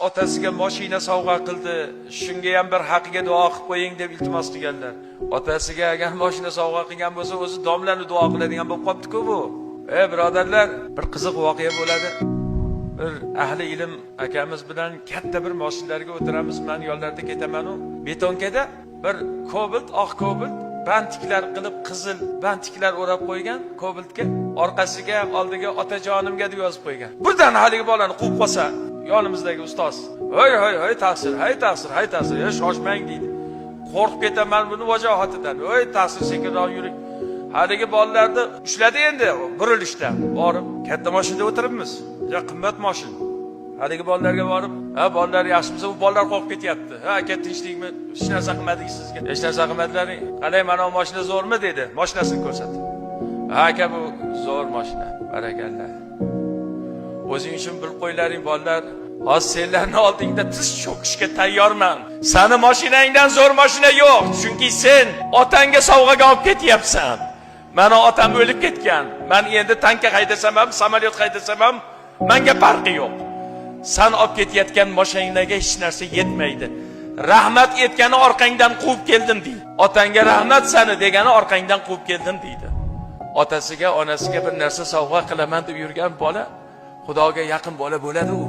Otasiga mashina sovg'a qildi, shunga ham bir haqiga duo qilib qo'ying, deb iltimos qilganlar. Otasiga agar mashina sovg'a qilgan bo'lsa, o'zi domlani duo qiladigan bo'lib qolibdi-ku bu. Ey birodarlar, bir qiziq voqea bo'ladi. Bir ahli ilm akamiz bilan katta bir mashinalarga o'tiramiz, man yo'llarda ketaman-u, betonkada bir Kobalt, oq Kobalt, bantiklar qilib, qizil bantiklar o'rab qo'ygan Kobaltga, orqasiga, oldiga "Otajonimga" deb yozib qo'ygan. Birdan haligi bolani quvib qolsa, yonimizdagi ustoz: "Hoy, hoy, hoy, taqsir, hay, taqsir, hay, taqsir, e, shoshmang", deydi. Qo'rqib ketaman buni vajohatidan. "Voy, taqsir, sekinroq yuring." Haligi bolalarni ushladi endi burilishda. Borib, katta mashinada o'tiribmiz. Ja qimmat mashin. Haligi bolalarga borib: "Ha, bolalar, yaxshimisiz?" U bolalar qo'rqib ketyapti. "Ha, aka, tinchlikmi? Hech narsa qilmadik sizga." "Hech narsa qilmadilaring. Qalay, mana bu mashina zo'rmi?" dedi. Mashinasini ko'rsatdi. "Ha, aka, bu zo'r mashina. Barakalla. O'zing uchun bilib qo'ylaring, bolalar. Hozir senlarni oldingda tiz cho'kishga tayyorman. Sani mashinangdan zo'r mashina yo'q, chunki sen otangga sovg'aga olib ketyapsan. Mani otam o'lib ketgan. Man endi tanka haydasam ham, samolyot haydasam ham menga farqi yo'q. San olib ketayotgan mashinaga hech narsa yetmaydi. Rahmat aytgani orqangdan quvib keldim", deydi. "Otangga rahmat sani degani orqangdan quvib keldim", deydi. Otasiga, onasiga bir narsa sovg'a qilaman deb yurgan bola Xudoga yaqin bola bo'ladi u.